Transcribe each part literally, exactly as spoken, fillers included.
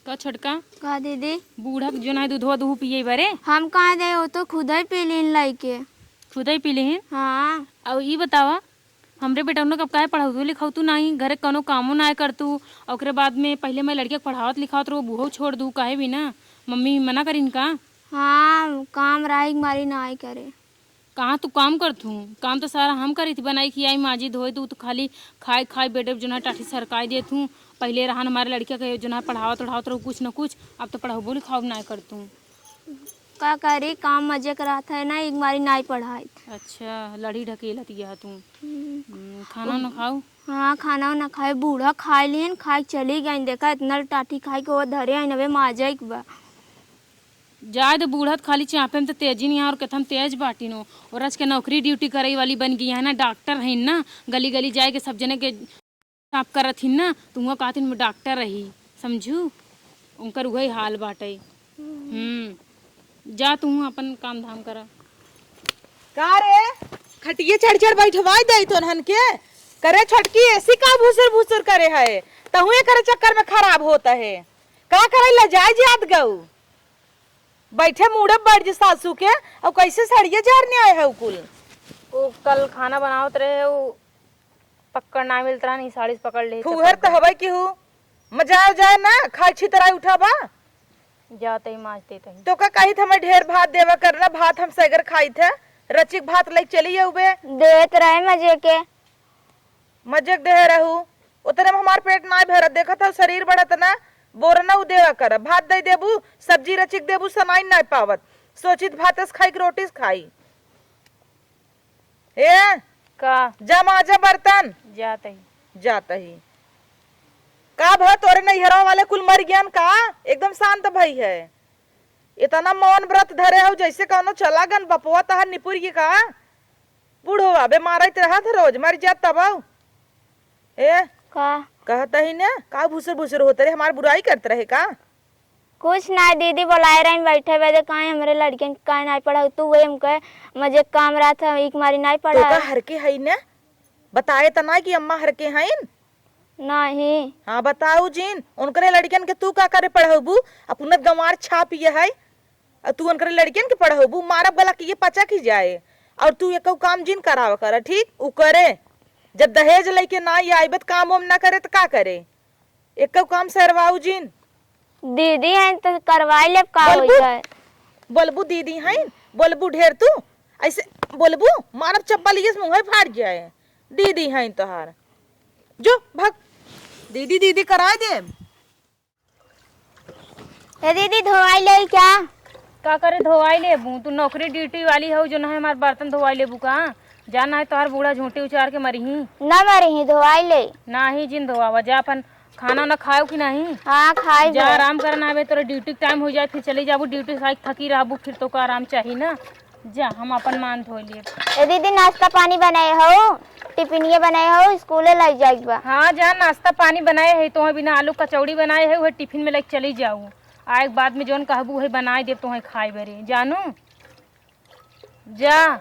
का छोटका? का दीदी? बूढ़ा के जो ना दूधवा दूहू पिए बरे। हम कहाँ दे, वो तो खुदइ पी लीन लइके। खुदइ पी लीन? हाँ। अउ ई बतावा, हमरे बेटौनो के अब काहे पढ़ाउतू लिखाउतू नाहीं, घरे कौनो कामो नाहीं करतू। अउ ओकरे बाद में पहिले मैं लड़किया के पढ़ावत लिखावत रहो, बूढ़ो छोड़ दू, काहे भी ना, मम्मी मना करिन का? हाँ, काम राही मारी नाहीं करे। कहाँ तू काम करत हूँ? काम तो सारा हम करी थी, बनाई खियाई, माजी धोई, तू तो खाली खाई खाई बेड जो ना टाठी सरकाई देत हूँ। पहिले रहन हमारे लड़किया के जो ना पढ़ावत ओढ़ावत रहो कुछ न कुछ, अब तो पढ़ाबो लिखाओ नाहीं करत हूँ। का करी, काम मजे करत है ना, एक मारी नाहीं पढ़ाई। अच्छा, लड़ी ढकेलत गया तू। हम्म। हम्म, खाना ना खाऊ? हाँ, खाना ना खाए, बूढ़ा खाए लिहन, खाए चली गई। देखा, इतना टाठी खाए के वो धरे हैं, अबे माजा एक बा। जाए दे, बूढ़ा त खाली चापे में त तेजी नहीं है, और केतन तेज बाटिन हो। और आज के नौकरी ड्यूटी करे वाली बन गई है ना, डॉक्टर है ना, गली गली जाए के सब जने के साफ करत हिन ना, त उहाँ कहत हिन, "मैं डॉक्टर रही, समझू?" उनकर उहे हाल बाटे। हम्म, जा तू अपन काम धाम करा। का रे, खटिये चढ़ चढ़ बैठवाई दे तोनहन के? करे छोटकी, एसी का भुसुर भुसुर करे है, तहुए करे चक्कर में खराब होत है। का करे, लजाए जात गऊ। बैठे मुड़े बैठ जे सासू के, अउ कैसे सड़िया झारने आए है उ कुल? वो कल खाना बनावत रहे, वो पकड़ ना मिलत रहा, नहीं साड़ी से पकड़ ले, फुहर चक्कर त हवे की हूँ, मजा आ जाए ना, खाए छितराई उठाबा। जाते ही माज देते ही। तो का कही था, मैं ढेर भात देवा करना, भात हम सगर खाई थे, रचिक भात लेके चली जाऊबे। देत रहे मजे के। मजे के देहे रहू, उतने में हमार पेट नाय भरत। देखत हऊ शरीर बढ़त ना, बोरना उ देवा कर, भात दे देबू, सब्जी रचिक देबू, सनाई नाय पावत। सोचित भातस खाई कि रोटी से खाई। ए, का? जा माजा बर्तन। जात ही। जात ही। का भा तोरे नैहरवा वाले कुल मर गयन का? एकदम शांत भई है। इतना मौन व्रत धरे हऊ जैसे कौनो चला गन बपवा तहार निपुर गई का? बूढ़वा बे मारत रहत रोज, मर जात तब आऊ। ए, का? कहत ही ने, का भुसुर भुसुर होत रहे, हमार बुराई करत रहे का? कुछ ना दीदी, बोलाए रही बैठे बदे, काहे हमरे लड़कियन के काहे ना पढ़ाऊ, तू वही हमके मजे काम रहत है, एक मारी नहीं तो का पढ़ाऊ। हरके हई ने? बताए त ना कि अम्मा हरके हईन? नहीं। हाँ, बताऊ जिन, उनकरे लड़कियन के तू का करे पढ़ाबू? अपना गंवार छाप ये है, और तू उनकरे लड़कियन के पढ़ाबू? मारब गला कि ये पचा की जाए। और तू एको काम जिन करावा कर, ठीक? उ करे, जब दहेज लेके ना आइबे त काम वाम ना करे त का करे? एको काम सरवाऊ जिन। दीदी हैं तो करवाई लेब, का हो बोलबू? जाए। बोलबू दीदी हैं, बोलबू ढेर तू, ऐसे बोलबू, मारब चप्पल, ये मुँह फाड़ जाए। दीदी हैं तोहार, जो भग, दीदी दीदी कराए दे। ए दीदी, धोवाई ले क्या? का करे धोवाई लेबू? तू नौकरी ड्यूटी वाली हो, जो ना है हमार बर्तन धोवाई लेबू का? जा ना है तोहार बूढ़ा झूठी उचार के मरिही। ना मरिही, धोवाई ले। नाही जिन धोवावा, जा अपन खाना ना खाओ कि नाही? हाँ, खाई जा, बा। आराम करना है, तोरा ड्यूटी टाइम हो जाए, फिर चली जाबू ड्यूटी से, थकी रहबू, फिर तो का आराम चाहिए ना। जा, हम अपन मान धो लिए। ए दीदी, नाश्ता पानी बनाए हो? टिफिनिया बनाए हो? स्कूले ले जाए के बा। हाँ, जा, नाश्ता पानी बनाए है, तो बिना आलू कचौड़ी बनाए है, वह टिफिन में लेके चली जाऊ। आए के बाद में जौन कहबू, वही बनाए देब तोहे खाए बरे, जानू। जा।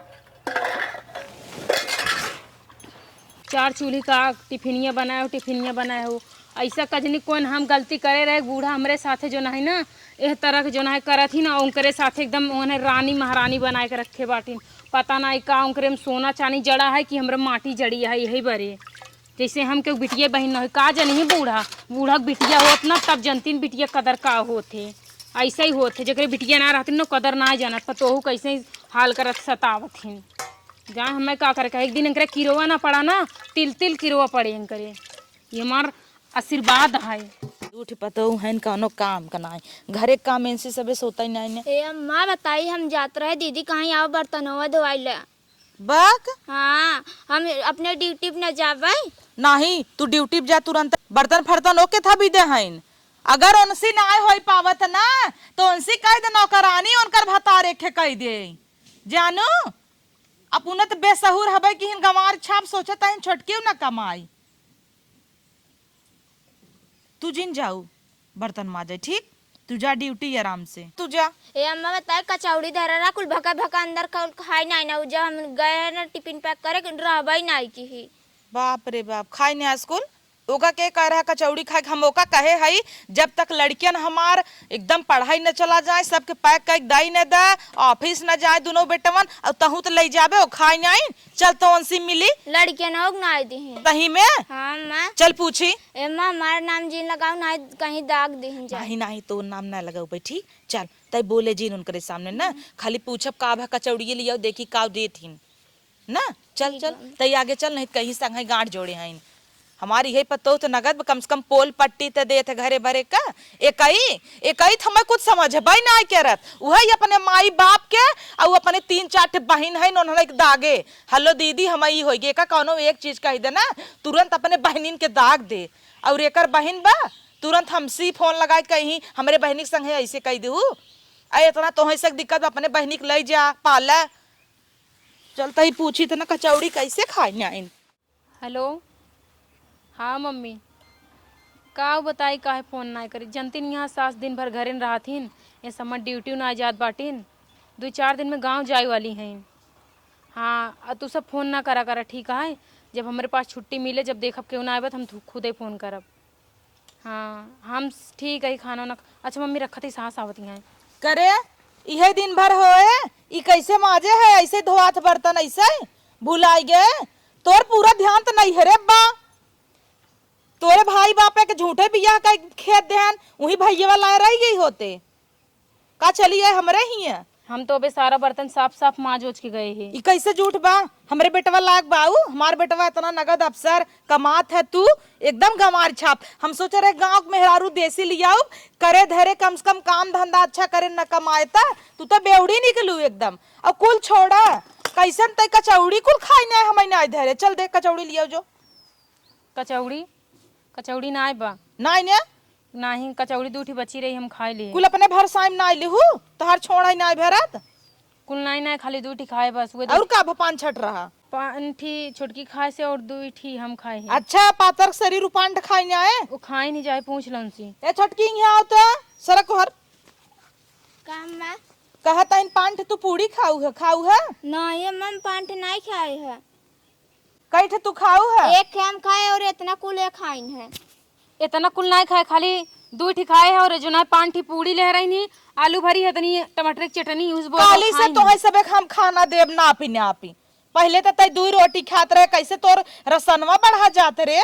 चार चूल्ही का टिफिनिया बनाए हो, टिफिनिया बनाए हो। ऐसा कजनी कौन हम गलती करे रहे, बूढ़ा हमरे साथे जो नहीं ना, एह तरह के जो नहीं करत ही ना, उनकरे साथे एकदम उन्हें रानी महारानी बनाए के रखे बाटिन। पता नहीं का उनकरे में सोना चानी जड़ा है कि हमरे माटी जड़ी है, यही बरे। जैसे हम केहू बिटिया बहिन न होई, का जनिही बूढ़ा, बूढ़ा के बिटिया होत ना, तब जनतीन बिटिया कदर का होत है। ऐसा ही होत है, जेकरे बिटिया ना रहती न, कदर ना जानत, पतोहू कैसे ही हाल करत सतावत हिन। जाए हमें का करे का, एक दिन इनकरे किरोवा ना पड़ा ना, तिल तिल किरोवा पड़े इनकरे। ये हमार आशीर्वाद है। झूठ पतोहू हैं, कौनो काम का नाई, घरे काम इनसे सबे सोता ही नाई ने। ए अम्मा, बताई, हम जात रहे दीदी कहीं, आओ बर्तनवा धोवाई ले। बक? हाँ, हम अपने ड्यूटी पे न जाबै। नहीं, तू ड्यूटी पे जा तुरंत। बर्तन फर्तन ओके था भी दे हईन। अगर उनसे ना होई पावत ना, तो उनसे कह दे नौकरानी उनकर भतार एक ठे कह दे। जानू, अपने तो बेसहुर हबै कि हिन गंवार छाप सोचत हईन छोटकी न कमाई। तू जिन जाऊ बर्तन माजे, ठीक? तू जा ड्यूटी आराम से, तू जा। ए अम्मा, बताए, कचौड़ी धरा रहा, कुल भका भका अंदर का खाई नाई ना, उ जब हम गए हैं ना टिफिन पैक करे, रहबे नाई की ही। बाप रे बाप, खाई ना स्कूल? ओका के कह रहा कचौड़ी खाए के? हम ओका कहे हई, जब तक लड़कियन हमार एकदम पढ़ाई न चला जाए, सबके पैक कइके दाई न दे, ऑफिस न जाए दुनो बेटवन, और तहूँ तो लइ जाबे, ओ खाए नाई। चल तो उनसे मिली। लड़कियन होक नाई दिही। सही में? हाँ, माँ। चल पूछी। ए, माँ, हमार नाम जिन लगाऊ, नाई कहीं दाग दिहिन जाए। नहीं, नहीं, तो नाम ना लगाऊ बैठी। चल, तै बोले जिन उनकरे सामने ना, खाली पूछब का भा कचौड़िए लियाओ, देखी का देत हिन। ना, चल, ठीक चल, बा। तै आगे चल, नहीं त कहीं संग है गांठ जोड़े हईन। हमार इहे पतोह त नगद बा, कम से कम पोल पट्टी त देत है घरे भरे का। एकई, एकई त हमें कुछ समझबे नाई करत। उहे ही अपने माई बाप के, अउ अपने तीन चार ठे बहिन हईन, उन्हने के दागे। "हेलो दीदी, हम ई होई गे।" का कौनो एक चीज कह दे ना, तुरंत अपने बहिनिन के दाग दे। और एकर बहिन बा, तुरंत हमसे फोन लगाए कहीं, "हमरे बहिनी के संग है, ऐसे कह दू।" आ इतना तोहे से दिक्कत बा, अपने बहिनी के लई जा, पाला। चल, तही पूछी त ना, कचौड़ी कैसे खाए नाइन? हेलो, हाँ मम्मी, का बताई, काहे फोन नाई करी? जनती नहीं, यहाँ सास दिन भर घरे न रहथिन, ये समय ड्यूटी ना जात बाटिन, दो चार दिन में गांव जाए वाली हैं। हाँ, आ तू सब फोन ना करा करा, ठीक है? जब हमरे पास छुट्टी मिले, जब देखब केहू ना आवे, त हम थु-, खुदे फोन करब। हाँ, हम स-, ठीक है, खाना वाना ख-, अच्छा मम्मी, रखत ही, सास आवत ही हैं। करे, इहे दिन भर होए, ई कैसे माजे है, ऐसे धोआत बर्तन, ऐसे भुलाई गए। तोर पूरा ध्यान त नहीं है रे बा। तोरे भाई बापे के झूठे बियाह का खेत देहन, वही भैया वाला रह गई होते। का चली आए हमरे हियां? हम तो अबे सारा बर्तन साफ साफ माज ओज के गए हैं। ई कैसे झूठ बा? हमरे बेटवा लायक बाऊ, हमार बेटवा इतना नगद अफसर कमात है, तू एकदम गंवार छाप। हम सोचे रहे गांव के मेहरारू देसी लियाऊ, करे धरे कम से कम काम धंधा अच्छा करे न कमाए त, तू तो बेवड़ी निकलू एकदम। और कुल छोड़ा, कैसन तय कचौड़ी कुल खाई ना हमें ना धरे। चल दे कचौड़ी लियाऊ जो। कचौड़ी? कचौड़ी नाय बा। नाय ने? नाही, कचौड़ी दू ठी बची रही, हम खाए लिए। कुल अपने भर साइम नाय लिहू, तोहार छोड़ा ही नाय भरत। कुल नाय, नाय, खाली दू ठी खाए बस, उहे दू और का भपान छट रहा? पान ठी छोटकी खाए से और दू ठी हम खाए हैं। अच्छा, पातर शरीर उपान खाए नाय? वो खाए नहीं जाए, पूछ लन सी। ए छोटकी, यहाँ आओ तो, सरक हर। का अम्मा? कहा ताइन पान ठी तू पूरी खाऊ है, खाऊ है? नहीं अम्मा, हम पान ठी नहीं खाए है। कई ठे तू खाऊ है? एक ठे हम खाए और इतना कुल एक खाइन है। इतना कुल नाय खाए, खाली दू ठी खाए है और जो ना पान ठी पूरी ले रही, आलू भरी है, तनी टमाटर की चटनी, यूज बोल काली से खाइन। तोहे सबे हम खाना देब नापी नापी। पहले तो तय दू रोटी खात रहे, कैसे तोर रसनवा बढ़ा जात रे?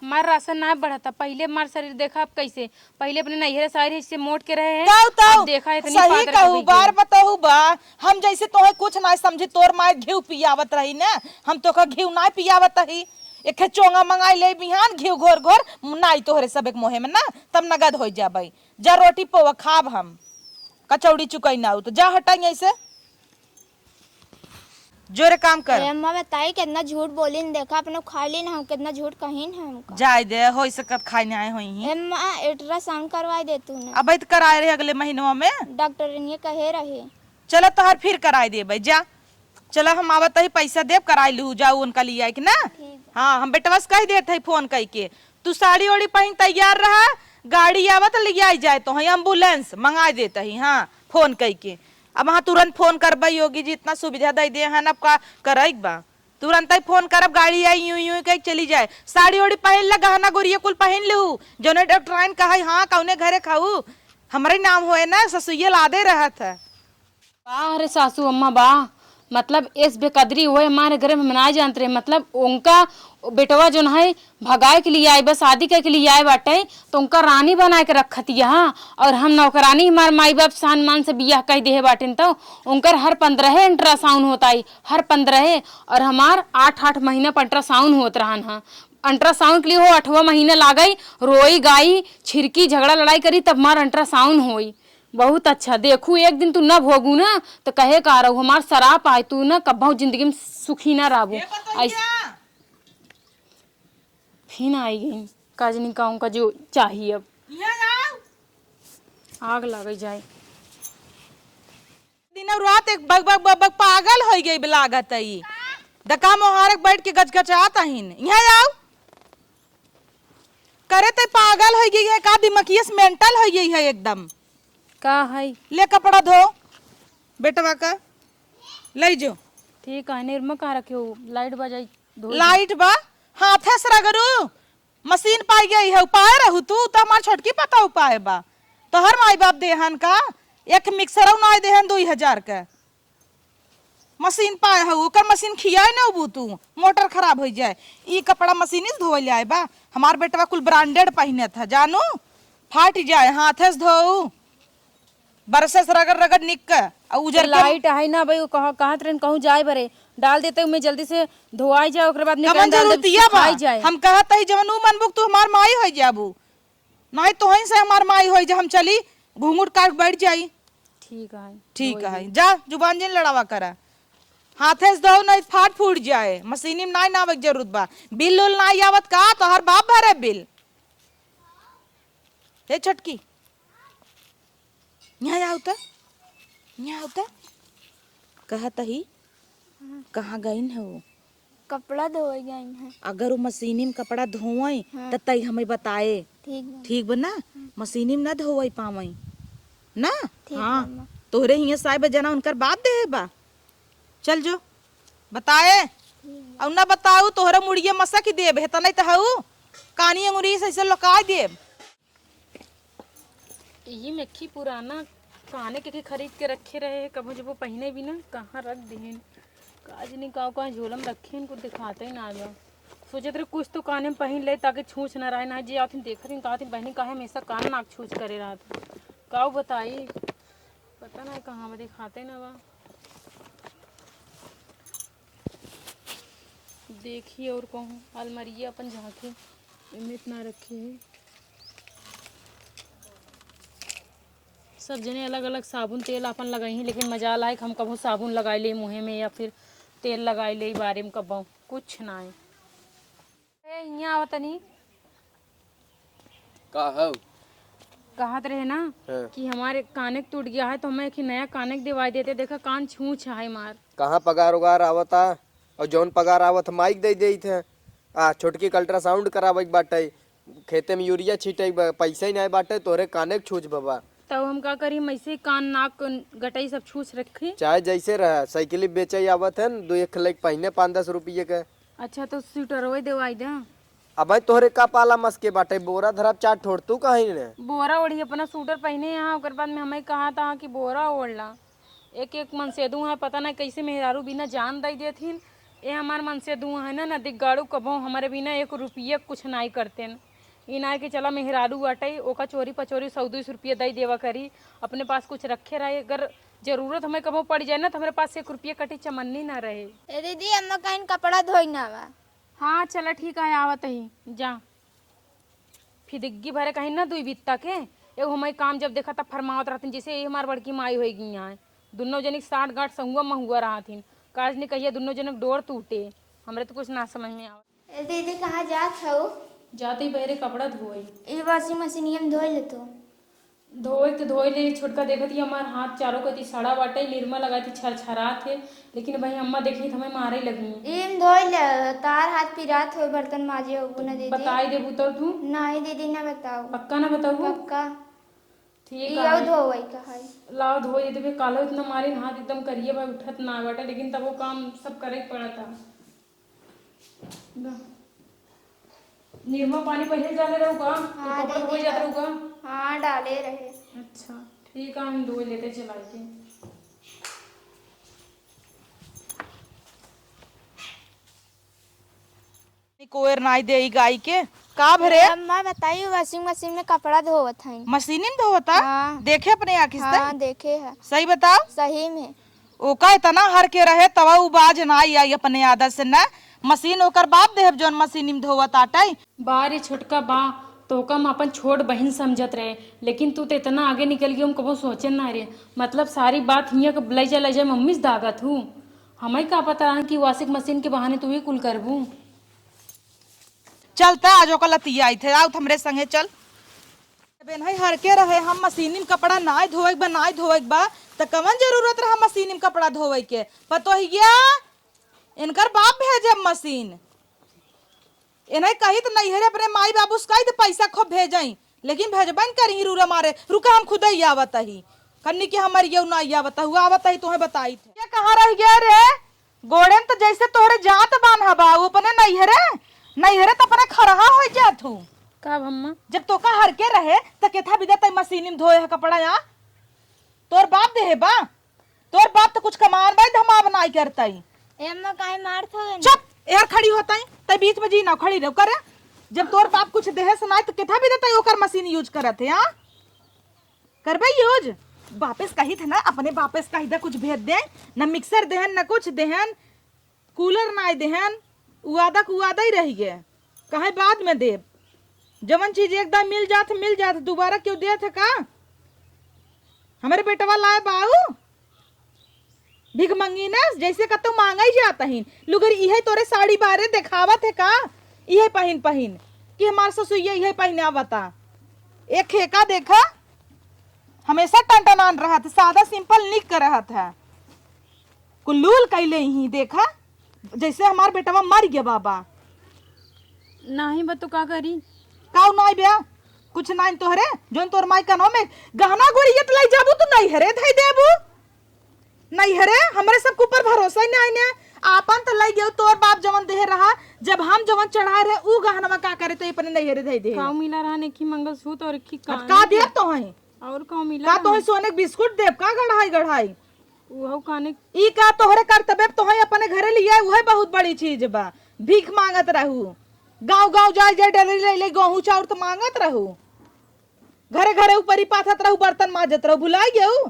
हमार राशन ना बढ़ता। पहिले हमार शरीर देखा अब कैसे, पहिले अपने नैहरे सारी से मोट के रहे हैं। ताऊ, ताऊ, अब देखा इतनी सही पातर कहू, हो गई बार है। बताऊ बा, हम जैसे तोहे कुछ ना समझी, तोर माय घीव पियावत रही ना, हम तोका घीव ना पियावत रही। एक ठे चोंगा मंगाई ले बिहान, घीव घोर घोर, नाई तोहरे सब एक मोहे में ना, तब नगद हो जाबई। जा रोटी पोवा खाब हम, कचौड़ी चुकई ना हो तो जा हटाई ऐसे। जोरे काम कर। ए अम्मा, बताई, कितना झूठ बोलिन, देखा, अपने खा लीन, हम कितना झूठ कहीन है हमका। जाए दे, होई सकत खाए ना आए होई ही। ए अम्मा, अल्ट्रासाउंड करवाई दे तू ना। अबे तो कराए रहे अगले महीनवा में। डॉक्टरनिया कहे रहे। चला, तोहर फिर कराए देबे, जा। चला, हम आवत ही, पैसा देब, कराए लू, जाऊ उनका लिए आए के ना। ठीक बा। हाँ, हम बेटवा से कह देत है फोन कई के, तू साड़ी ओड़ी पहिन तैयार रहा, गाड़ी आवत लियाई जाए तो है, एम्बुलेंस मंगाई देत ही। हाँ, फोन कई के। अब वहाँ तुरंत फोन करबे, योगी जी इतना सुविधा दे दे हैं, अब का करे के बा? तुरंत ही फोन करब, गाड़ी आई यूं यूं कई चली जाए। साड़ी ओड़ी पहिन ले, गहना गुरिया कुल पहिन लेहू, जौने डॉक्टराइन कहे, हाँ, कौने घरे खाऊ, हमरे नाम होए ना, ससुइये लादे रहत है। बा, अरे सासू अम्मा बा, मतलब एस बेकदरी हुए हमारे घर में हम ना जानत रहे, मतलब उनका बेटवा जोन है भगाए के लिए आए बा, शादी करे के लिए आए बाटे, तो उनका रानी बनाए के रखत यहाँ, और हम नौकरानी, हमार माई बाप शान मान से बियाह कह देहे बाटिन, तो उनकर हर पंद्रह अल्ट्रासाउंड होता है, हर पंद्रह, और हमार आठ आठ महीना पर अल्ट्रासाउंड होत रहन हा। अल्ट्रासाउंड के लिए हो आठवां महीना लागई, रोई गाई, छिरकी, झगड़ा लड़ाई करी, तब हमार अल्ट्रासाउंड होई। बहुत अच्छा, देखू, एक दिन तू ना भोगू ना, तो कहे का रहू, हमार सराप आए, तू ना कब्बहू जिंदगी में सुखी ना रहबू। ए पतोहिया! ऐस-, फिन आई गई, का जनी का उनका जो चाहिए अब। यहाँ आओ। आग लगे जाए। दिन और रात एक बग बग बग बग पागल होई गई लागत है ई। दका मोहारक बैठ के गचगचात अहिन। यहाँ आओ। करे ते पागल होई गई है का? दिमकिया से मेंटल होई गई है एकदम। का है? ले कपड़ा धो बेटवा का, ले जो। ठीक है, निरमा कहाँ रखे हो? लाइट बजाई, धो दे। लाइट बा, हाथे से रगड़ू। मशीन पाइ गई है, पाए रहू तू, त हमार छोटकी पतोहू पाए बा। तोहर माई बाप देहन का, एक मिक्सरौ नाइ देहन दुइ हजार के। मशीन पाए हऊ, ओकर मशीन खियाए न उबू तू, मोटर खराब होइ जाए। ई कपड़ा मशीन से धोवल आए बा, हमार बेटवा कुल branded पहिनत है, जानू, फाटि जाए, हाथे से धोऊ, बरसे से रगड़ रगड़ निक के, आ उजर के। लाइट है ना भाई, वो कहा, कहत रहन कहूँ जाए बरे, डाल देते उमे जल्दी से धोआई जाए, ओकरे बाद में कवन कहीं डाल देते जरूरतिया बा? सुखाई जाए। हम कहत ही जवन ऊ मनबुक तू हमार माई होइ जाबू, नाहीं तोहई से हमार माई होई जे हम चली घूंघट काट बैठ जाई। ठीक है, ठीक धोई है, दे। जा जुबान जिन लड़ावा करा। हाथे से धो नाहीं फाट फूट जाए, मशीनी में नाहीं नावे के जरूरत बा। बिल उल नाहीं आवत का, तोहर बाप भरे बिल। हे छोटकी, यहाँ आओ त, यहाँ आओ त। कहत ही, हाँ। कहाँ गइन हो? कपड़ा धोए गइन है। अगर वो मशीनी में कपड़ा धोवई, हाँ। त तई हमें बताए। ठीक बा। ठीक बा ना? हाँ। मशीनी में ना धोवई पावई। ना? ठीक हाँ। बा, माँ। तोहरे हियाँ साहब जना उनकर बाप देहे बा। चल जो। बताए। ठीक बा। अउ ना बताऊ, तोहरे मुड़िए मसक देब। हेतना ही त हऊ। कानी अंगुरी से ऐसे लोकाई देब। ई में एक ही पुराना काने के, के खरीद के रखे रहे, कबो जबो पहिने भी ना, कहाँ रख दिहिन, का जनी का, का झोला में रखे हैं, कुछ दिखाते ही ना बा। सोचत रहे कुछ तो काने में पहिन ले ताकि छूछ ना रहे, ना जे आथिन देखत ही कहत ही बहिनी काहे हमेशा कान नाक छूछ करे रहत। का बताई, पता ना कहाँ बा, दिखाते ना बा। देखी और कहूँ अलमारिया अपन झाँकी, एमे इतना रखे हैं। सब जने अलग-अलग साबुन तेल आपन लगाई हैं, लेकिन मजाल आए कि हम कबहूँ साबुन लगाई ले मुँहे में या फिर तेल लगाई ले बारे में कबहूँ, कुछ ना है। ए, हियाँ आवा तनी। का हौ? कहत रहे ना हाँ। कि हमारे काने के टूट गया है, तो हमें एक नया काने के दिवाई देते। देखा, कान छूछ है हमार। कहाँ पगार उगार आवता? और जौन पगार आवत, माइक दे देत है। आ, छोटकी के अल्ट्रासाउंड करावे के बाटे, खेते में यूरिया छीटे के बा, पैसा ही नहीं बाटे, तोहरे काने के छूछ बा। तब हम का करी, हम ऐसे ही कान, नाक, गटई सब छूछ रखी। चाहे जैसे रहा, साइकिल बेचे आवत है, दो एक लेके पहिने पाँच दस रुपये के। अच्छा, तो स्वेटरवे देवाई दे। अब भाई तोहरे का पाला मस्के बाटे, बोरा धरब चार ठोर, तू कहीं ने? बोरा ओढ़ी अपना स्वेटर पहिने यहाँ, ओकर बाद में हमें कहा था कि बोरा ओढ़ला। एक एक मनसेदू है, पता ना कैसे मेहरारू बिना जान दई देथिन। ए हमार मनसेदू है ना, नदी गाड़ू कबो हमारे बिना एक रुपये कुछ नाई करतेन। ई नाई कि चला मेहरारू बाटे, ओका चोरी पचोरी सौ दो सौ रुपये दई देवा करी, अपने पास कुछ रखे रहे। अगर जरूरत हमें कबो पड़ जाए ना, तो हमारे पास एक रुपये कटी चमन्नी ना रहे। ए दीदी, अम्मा कहीं कपड़ा धोई ना बा। हाँ, चला ठीक है, आवत ही, जा। फिदिग्गी भरे कहीं ना दुई बित्ता के, एगो हमारी काम जब देखा तब फरमावत रहथिन, जैसे ये हमार बड़की माई होई गई यहाँ। दुन्नो जनी साठ गांठ सहुआ महुआ रहथिन। काज नहीं कहिए दुन्नो जने के डोर टूटे। हमरे तो कुछ ना समझ में आवत। ए दीदी, कहाँ जात हऊ? जाते ही बहरे कपड़ा धोए। ई washing machine में धोए ले तू। धोए के धोए ले, छोटका देखत ही हमार हाथ चारों कती सड़ा बाटे, निरमा लगाई थी छरछरात है, लेकिन भाई अम्मा देखी तो हमें मारे लगी। ईम धोए ले, तार हाथ पिरात होए बर्तन माजे होबू ना दीदी। बताई देबू तब तू? नहीं दीदी, ना बताऊ। पक्का ना बताऊ? पक्का। ठीक ई है। आउ धोवई का है। लाओ धोए देबे, कालो इतना मारे हाथ एकदम करिए बा, उठत ना बाटे, लेकिन तब वो काम सब करे के पड़ता। दा। निरमा पानी पहिले डाले रहू का? हाँ, कपड़ा धोए जात रहू का? हाँ, डाले रहे। अच्छा, ठीक है, हम धोए लेते चला के। कोयर नाई दे ई गाई के। का भरे? अम्मा बताई, washing machine में कपड़ा धोवत हैं। मशीनी में धोवता? हाँ। देखे अपने आँखी से? हाँ, देखे है। सही बताओ। सही में। ओका इतना हर के रहे, तवा उ बाज ना आई, आई अपने आदत से ना। मशीन ओकर बाप देहब, जौन मशीनी में धोवत आटे। बा रे छोटका बा, तोका हम अपन छोट बहिन समझत रहे, लेकिन तू तो इतना आगे निकल गई, हम कबो सोचन ना रे। मतलब सारी बात हियाँ के ले जा, ले जा मम्मी से दागत हूँ। हमें का पता रहा कि washing machine के बहाने तू ही कुल करबू। चलता आज ओकर लतिया आई थे, आओ हमरे संगे चल। बेन है हर के रहे, हम मशीनी में कपड़ा नाय धोए के बा, नाय धोए के बा, त कवन जरूरत रहा मशीनी में कपड़ा धोए के? पतोहिया, इनकर बाप भेजे मशीन। इन्हें कही त नैहरे अपने माई बाबू से कही त पैसा खूब भेजई, लेकिन भेजबे न करी रूरा मारे। रुका, हम खुदे ही आवत ही। कन्नी कि हमर ये ना आवत हुआ, आवत ही तोहे बताई थे। ये कहाँ रह गया रे? गोड़े में त जैसे तोहरे जात बान्हा बा, उ अपने नैहरे। नैहरे त अपने खरहा होइ जात हू। का अम्मा? जब तोका हर के रहे त केथा बिदा तई मशीनी में धोए है कपड़ा यहाँ? तोर बाप देहे बा? तोर बाप त कुछ कमान बाई धमाव नाई करतई। ए अम्मा, काहे मारत हवे? चुप! यार खड़ी होतई, तई बीच में जी ना खड़ी रहो करे। जब तोर बाप कुछ देहे से नाई त केथा बिदा तई ओकर मशीन use करत है, हाँ? करबे use? बापेस कही थे ना, अपने बापेस कही दे कुछ भेज दे, न मिक्सर देहन, न कुछ देहन। कूलर नाई देहन, उ वादा क वादा ही रहि गए, कहे बाद में देब। जवन चीज एक दाई मिल जात, मिल जात, दोबारा केहू देत है का? हमरे बेटवा लाए बाऊ भिखमंगिनस, जैसे कतौ मांगई जात ही। लुगरी इहे तोरे साड़ी बारे देखावत है का? इहे पहिन पहिन कि हमार ससुइया इहे पहिनावता। एक खेका देखा, हमेशा टनटनान रहत, सादा simple निक क रहत है। कुल लूल कइले ही देखा, जैसे हमार बेटवा मर गया बाबा। नाही बा तो का करी? काऊ नाही बे, कुछ नाही तोहरे, जोन तोर माई कनो में गहना गुड़िया त लई जाबू, तू नैहरे धई देबू। नैहरे, हमरे सब के ऊपर भरोसा ही नाही ने। आपन त लई गयो तोर बाप जवन देहे रहा, जब हम जवन चढ़ाए रहे, ऊ गहनवा का करे तो अपने नैहरे धई दे। काऊ मिला रहा ने की मंगलसूत्र और की अब कान का के देब तोहई? और काऊ मिला का रहा? तोहई सोने के बिस्कुट देब का गढ़ाई गढ़ाई? उहउ काने ई का तोहरे कर्तव्य तोहई अपने घरे लिया, उहे बहुत बड़ी चीज बा। भीख मांगत रहू, गांव गांव जाए जाए डली ले ले गेहूं चाउर त मांगत रहू, घरे घरे ऊपरी पाथत रहू, बर्तन माजत रहू, भुलाई गेऊ?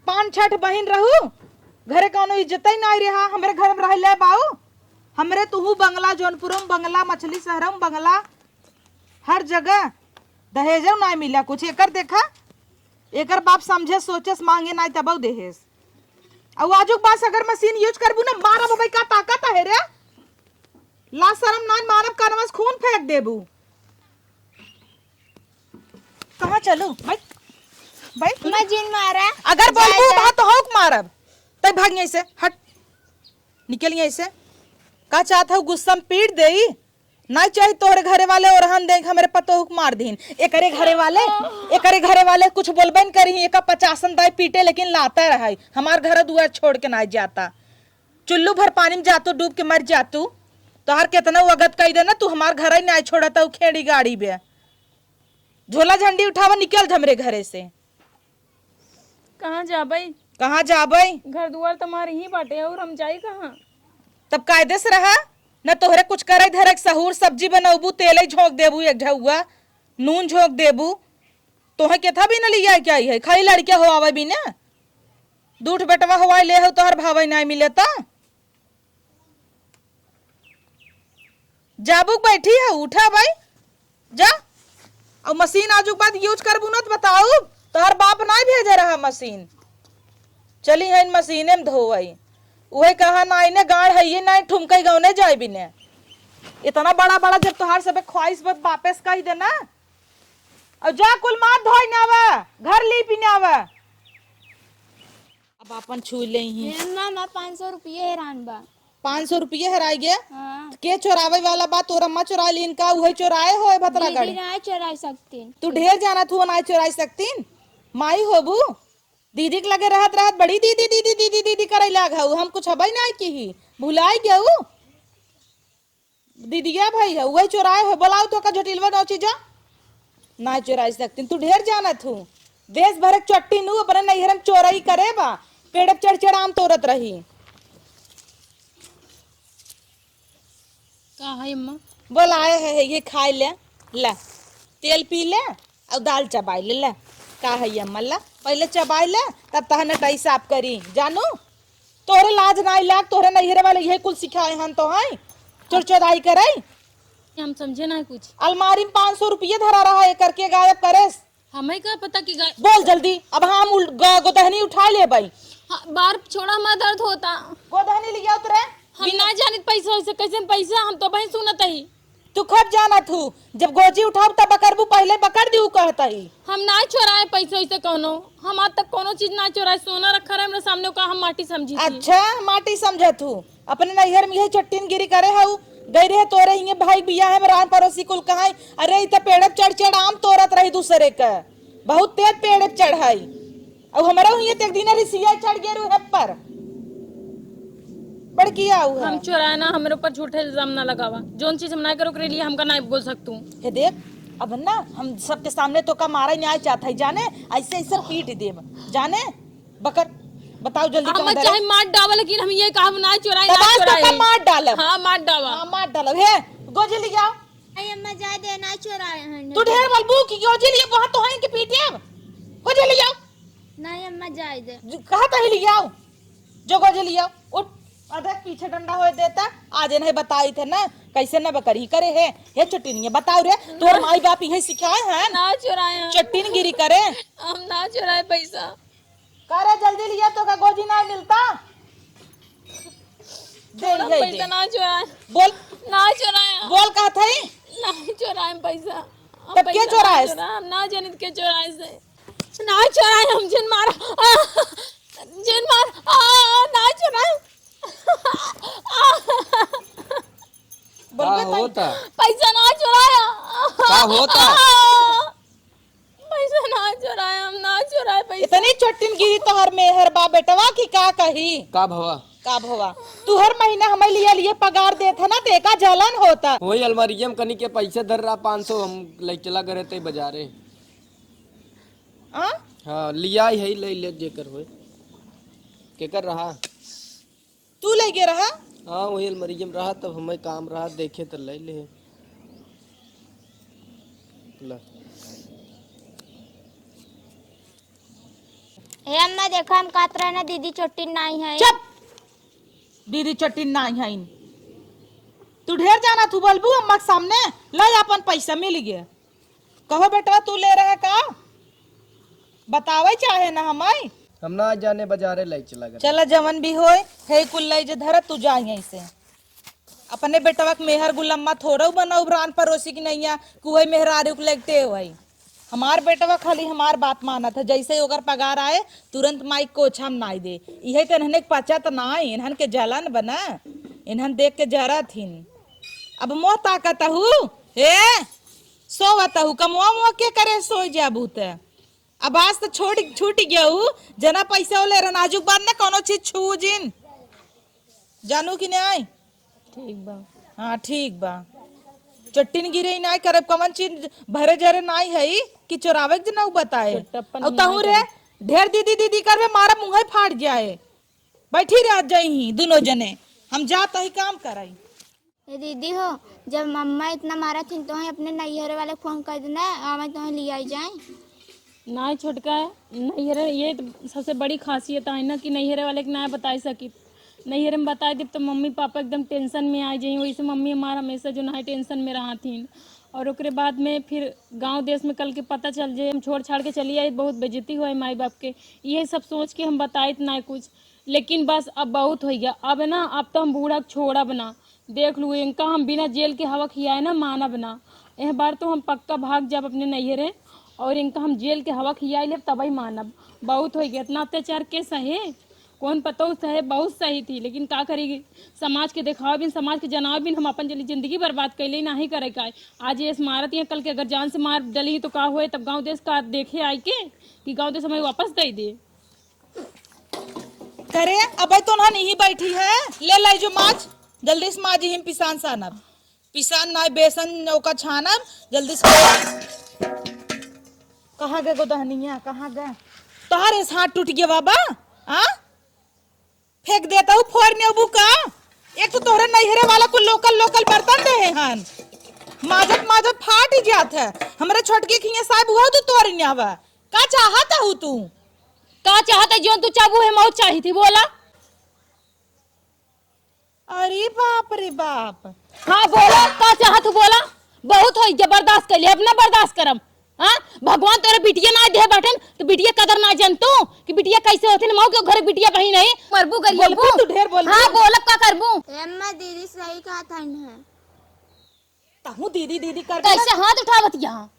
पान छठ बहिन रहू, घरे कौनो इज्जत ही नाई रहा। हमरे घर में रह ले बाऊ, हमरे तुहू बंगला, जौनपुरो में बंगला, मछली शहर में बंगला, हर जगह दहेजो नाई मिला कुछ। एकर देखा, एकर बाप समझे सोचेस, मांगे नाई तबौ देहेस। अउ आजुक बास अगर मशीन use करबू ना, मारब भाई, का ताकत है रे? लाज शरम नाई, मारब, कनवा से खून फेंक देबू। कहाँ चलू? बैठ, बैठ। मैं जिन मारा। अगर बोलबू जाए, बात तो हौक मारब। तै भाग यहीं से, हट। निकल यहीं से। का चाहत हऊ, गुस्सा में पीट देई? नाई चाही तोहरे घरे वाले ओरहन देख हमरे पतोह के मार दीन। एकरे घरे वाले, एकरे घरे वाले कुछ बोलबे न करी, एका पचासन दाई पीटे लेकिन लाता रहे। हमार घर दुआर छोड़ के नाई जाता। चुल्लू भर पानी में जातू, डूब के मर जातू। तोहार केतना वगत कई देना, तू हमार घर ही नाई छोड़ता, उ खेड़ी गाड़ी बे। झोला झंडी उठावा, निकल हमरे घरे से। कहाँ जाबई? कहाँ जाबई? घर दुआर त हमार यहीं बाटे, और हम जाई कहाँ? तब कायदे से रहा, न तोहरे कुछ करे धरे के सहूर, सब्जी बनौबू, तेलई झोंक देबू एक ढौआ, नून झोंक देबू, तोहे केथा भी न लिया के आई है, खाली लड़किया होआवे भी न, दूठ बेटवा होआई ले हो, तोहर भावई नाई मिले त। जाबू के बैठी है, उठा भाई, जा। अउ मशीन आजुक बाद use करबू ना त बताऊ, तोहर बाप नाई भेजे रहा मशीन। चली है इन मशीने में धोवई। उहे कहा नाई ने गाड़ है, ये नाई ठुमकई गौने जाए बिने। इतना बड़ा बड़ा जब तोहार सबे ख्वाहिश बत बापेस कह देना। अउ जा कुल माथ धोई ना आवा, घर लीपी ना आवा। अब आपन छुई लेइहीं। हे मामा, पाँच सौ रुपये हेरान बा। पाँच सौ रुपये हेराई गे? हाँ। के चोरावे वाला बा? तोर अम्मा चोराइ लिहिन का? उहइ चोराए होए भतरा दीदी गाड़ी। नाय चोराइ सकतीन। तू ढेर जानत हुआ, नाय चोराइ सकतीन। माई होबू? दीदी के लगे रहत रहत बड़ी दीदी, दीदी, दीदी, दीदी करइ लाग हऊ। हम कुछ हबइ नाय किही। भुलाइ गेऊ? दीदिया भई है, उहइ चोराए होए, बोलाउ तो का झोटिलवा नोची जा। नाय चोराइ सकतीन, तू ढेर जानत हू। देश भर के चट्टी नू अपने नैहर में चोरई करे बा, पेड़ पे चढ़ चढ़ आम तोरत रही। का है अम्मा? बोलाए है, है ये खाइ ले, ला, तेल पी ले, अउ दाल चबाइ ले, ले। का है ये अम्मा, ला, पहिले चबाइ ले, तब तहन नटई साफ करी, जानू? तोहरे लाज नाई लाग, तोहरे नैहरे वाले इहे कुल सिखाए हन तोहइ, चोर चोराई करइ। हम समझे ना कुछ। अलमारी में पाँच सौ रुपये धरा रहा, एकर के गायब करेस? हमइ का पता कि गाय- बोल जल्दी, अब हम उल-, ग-, गोदहनी उठाइ लेबइ। हाँ, बार छोड़ा, हमार दर्द होता। गोदहनी लिया उतरे। हम ना जानित पैसा वैसे, कैसे पैसा, हम तो बहिन सुनत ही। तू खूब जानत हू, जब गोजी उठाऊ तब बकरबू, पहिले बकर दिउ कहत ही। हम ना चोराए पैसा वैसे कौनो, हम आज तक कौनो चीज ना चोराए, सोना रखा रहे हमरे सामने, ओका हम माटी समझी थी। अच्छा, माटी समझत हू, अपने नैहर में इहे चट्टिनगिरी करे हऊ, गई रहे तोरे हिये भाई बियाह में रान पड़ोसी कुल कहाई, अरे इ त पेड़ पे चढ़ चढ़ आम तोरत रही दूसरे के, बहुत तेज पेड़ पे चढ़ाई, अउ हमरा हुइये त एक दिन रिसिया चढ़ गए रहे पर। बड़की आऊ है। हम चोराए ना, हमरे ऊपर झूठे इल्जाम ना लगावा। जौन चीज हम ना करो, ओकरे लिए हमका ना बोल सकतू। हे देख, अब ना हम सबके सामने तोका मारा न्याय चाहत है, जाने? ऐसे ऐसे पीट देब, जाने? बकर, बताओ जल्दी, हम कहाँ धरे? चाहे मार डावा, लेकिन हम ये कहा ना चोराए, तब ना आज तोका चोराए। मार डालब। हाँ, मार डावा। हाँ, मार डालब। हे, गोजी ले आओ। नहीं अम्मा, जाए दे, ना चोराए हैं। तू ढेर बोलबू कि गोजी ले आओ, वहाँ तो है कि पीटे अब। गोजी ले आओ। नहीं अम्मा, जाए दे। जो कहा तो ही ले आओ। जो गोजी ले आओ। उठ, अदक पीछे डंडा होए देता। आज इन्हें बताई थे ना, कैसे न बकरी करे है। हे चुटिनिया, बताओ रे, तोर माई बाप इहे सिखाए हैं? ना चोराए हैं। चट्टिनगिरी करे। हम ना चोराए पैसा। का रे, जल्दी लिया, तोका गोजी ना मिलता। दे, छोड़ा, दे, पैसा दे। ना चोराए। बोल। ना चोराए। बोल, कहत हई। ना चोराए पैसा। हम तब के पैसा चोराए? ना चोराए, हम ना जानित के चोराए से। ना चोराए, हम जिन मारा, आ, जिन मार, आ, ना चोराए। बोल का बे, होता? पैसा ना चोराया। का होता? आ, पैसा ना चोराए, हम ना चोराए पैसा। इतनी चट्टिनगिरी तोहर मेहर बा बेटवा कि का कही? का भवा? का भवा? तू हर महीना हमें लिए लिए पगार देत है ना, तो एका जलन होता। वही अलमारिया में कनी के पैसे धर रहा पाँच सौ, हम ले चला गए थे बाजारे। आ? हाँ, लिया ही है, ले ले जेकर होए। केकर रहा? तू ले गे रहा? हाँ, वही अलमारिया में रहा, तब हमें काम रहा, देखे तो ले ले। ला। हे अम्मा, देखा, हम कहत रहे ना, दीदी चोटिन नाई है। चुप! दीदी चोटिन नाई है। तू ढेर जाना, तू बोलबू अम्मा के सामने, ले अपन पैसा मिल गया। कहो बेटवा, तू ले रहे का? बतावे चाहे ना हमाई। हम ना जाने, बाजारे ले चला गए। चला, जवन भी होए, हे कुल ले जे धरत, तू जा यहीं से। अपने बेटवा के मेहर गुलम्मा थोड़ो बनाऊ, रान परोसी की नैया, कुहई मेहरारू के लगते होई। हमार बेटवा खाली हमार बात मानत है, जैसे ही ओकर पगार आए, तुरंत माई कोछा में नाई दे। इहे तो इन्हन के पचत नाई, इन्हन के जलन बना, इन्हन देख के जरत हिन। अब मोह ताकत हू, हे, सोवत हू, कमवा मुआ के करे सोई जाबू ते। अब आज तो छोड़, छूट गया हू, जना पैसा ले रहा, नाजुक बात ना, कोनो चीज छू जिन। जानू कि नहीं? ठीक बा। हाँ, ठीक बा। चट्टिन गिरे नाई करब, कवन चीज भरे जरे नाई है कि चोरावे के ना बताए। चोट्टप्पन और तहू रे, ढेर दीदी दीदी करबे, मारा मुँह फाट जाए। बैठी रह जाई ही दोनों जने, हम जात ही काम कराई। ए दीदी हो, जब मम्मा इतना मारा थी, तो अपने नैहरे वाले फोन कर देना, आवे तो लिया जाए। ना छोटका, नैहरे, ये तो सबसे बड़ी खासियत है ना कि नैहरे वाले के ना बताई सकी। नैहरे में बताई देब तो मम्मी पापा एकदम टेंशन में आ जाई। वैसे मम्मी हमार हमेशा जो ना है टेंशन में रहा थीन। और ओकरे बाद में फिर गांव देश में कल के पता चल जाए, हम छोड़ छाड़ के चली आई, बहुत बेइज्जती हुआ है माई बाप के। ये सब सोच के हम बताइत ना कुछ, लेकिन बस अब बहुत हो गया। अब ना, अब तो हम बूढ़ा के छोड़ब ना। देख लू, इनका हम बिना जेल के हवा खियाए ना मानब ना। एह बार तो हम पक्का भाग जाब अपने नैहरे और इनका हम जेल के हवा खियाए लेब, तबही मानब। बहुत हो गया, इतना अत्याचार के सहे, कौन पतोह सहे, बहुत सही थी, लेकिन का करी, समाज के देखावे बिन, समाज के जनावे बिन हम अपन जली जिंदगी बर्बाद कैले, नाही करे का। आज ये मारत या कल के अगर जान से मार डली तो का होए, तब गाँव देश का देखे आई के कि गाँव देश हमें वापस दे दे। करे, अबे तो ना नहीं बैठी है, ले लाई जो माज, जल्दी से माज ही पिसान सानब। पिसान ना बेसन ओका छानब, जल्दी से। कहाँ गए गोदहनिया, कहाँ गए? तोहरे से हाथ टूट गया बाबा, हाँ? फेंक देता हूँ, फोड़ ने अबू का। एक तो तोहरे नैहरे वाला को लोकल लोकल बर्तन दे हन, माजत माजत फाट ही जात है। हमरे छोटकी खिया साहब हुआ तो तोड़ ने आवा। का चाहत हूँ तू? का चाहत है? जो तू चाहबू है, मौत चाही थी, बोला। अरे बाप रे बाप। हाँ, बोला, का चाहत हूँ, बोला। बहुत होई, जबरदस्त कैली, अब ना बर्दाश्त करम। हाँ, भगवान तोरे बिटिया ना दे बाटन, तो बिटिया कदर ना जान तू कि बिटिया कैसे होते ना, मऊ के घर बिटिया बहिन है, मरबू गरियबू। बोलबू तू, ढेर बोलबू। हाँ, बोलब का करबू? ए अम्मा, दीदी सही कहत हन है। तहूँ दीदी, दीदी कर कैसे हाथ उठावत यहाँ?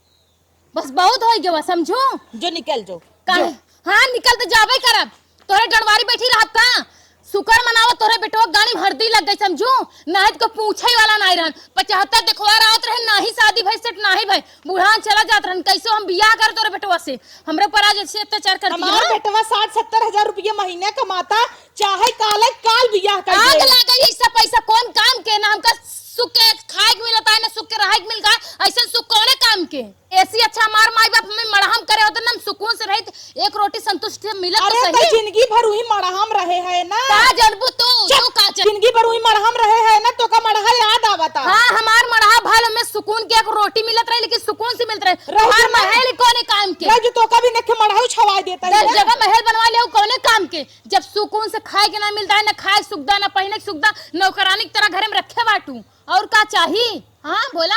बस बहुत हो गया, समझो। जो निकल जो। काहे? जो। हाँ, निकल तो जाबे करब। तोरे डंडवारी बैठी रहब का? शुक्र मनावा तोरे बेटवा गाड़ी में हरदी लग गई, समझू? नाहीं तो पूछे वाला नाहीं रहन। पचहत्तर देखवा रहत रहे, नाहीं शादी भई सेट नाहीं भई, बुढ़ान चला जात रहन। कैसे हम बियाह कर तोरे बेटवा से? हमरे पर आज ऐसे अत्याचार कर दिया, हमार हाँ? बेटवा साठ सत्तर हजार रुपया महीना कमाता, चाहे काले काल बियाह कर आग दे। लागे ऐसा पैसा कौन काम के? ना हमका सुख के खाए के मिलता है, ना सुख के रहे के मिलता है। ऐसा सुख कौने काम के? एसी अच्छा हमार माई बाप हमें मड़हम करे होते ना, हम सुकून से रहित, एक रोटी संतुष्टि से मिलत तो अरे, तो सही। जिंदगी भर वही मड़हम रहे है ना। का जानबू तू? चुप। तू का जान- जिंदगी भर वही मड़हम रहे है ना, तो का मड़हा याद आवता? हाँ, हमार मड़हा भल में सुकून के एक रोटी मिलत रहे, लेकिन सुकून से मिलत रहे। रह तोहार जो ना। महल कौने काम के? रह जो तो का भी नखे मड़हा छवाई देता दस है। जगह महल बनवा ले, कौने काम के? जब सुकून से खाए के ना मिलता है, ना खाए के सुविधा, ना पहने के सुविधा, नौकरानी की तरह घरे में रखे बाटू, और का चाही? हाँ, बोला।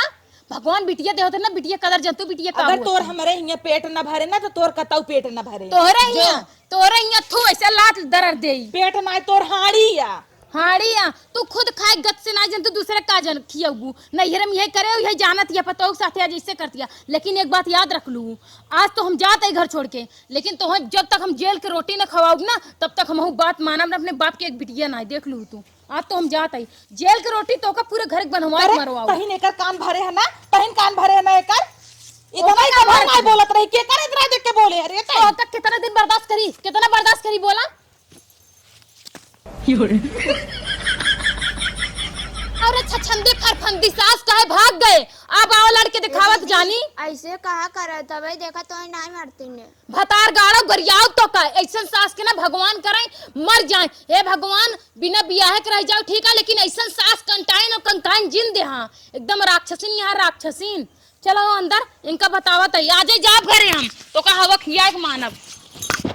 भगवान बिटिया दे होते ना, बिटिया कदर जनतू, बिटिया का अगर होत तोर है? हमरे हियां पेट न भरे ना, तो तोर कतऊ पेट न भरे। तोहरे जो हियां, तोहरे हियां थू ऐसे लात दरर देई। पेट ना, तोर हाड़ी या। हाड़ी या, तू खुद खाए गत से ना जनतू, दूसरे का जन खियाऊ। नैहर में यही करे, यही जानत या, पतोह के साथे आज ऐसे करतिया। लेकिन एक बात याद रख लू, आज तो हम जात है घर छोड़ के, लेकिन तो हम, जब तक हम जेल के रोटी न खवाऊ ना, तब तक हमहू बात मानब ना, अपने बाप के एक बिटिया ना। देख लू तू, आज तो हम जात आई। जेल के रोटी तो का पूरे घर के बनवा के अरे, मरवाओ। तहिन एकर कान भरे है ना, तहिन कान भरे है ना एकर। इतना ओकर ही कान कबर भरे। ना बोलत रही, के करे इतना देख के बोले, अरे तै। तो का कितना दिन बर्दाश्त करी, कितना बर्दाश्त करी बोला? अरे छछंदी फरफंदी सास काहे भाग गए? अब आओ लड़के दिखावत जानी। ऐसे कहा करत हवे, देखा तो ही नाहीं मरती ने। भतार गाड़ो गरियाओ तो का, ऐसन सास के ना भगवान करे मर जाए। हे भगवान, बिना बियाहे के रह जाओ ठीक है, लेकिन ऐसन सास कंटाइन और कंकाइन जिन दे। हाँ, एकदम राक्षसीन यहाँ राक्षसीन। चलो अंदर, इनका बतावत है, आजे जाब घरे हम, तो का हवा खिया के मानब।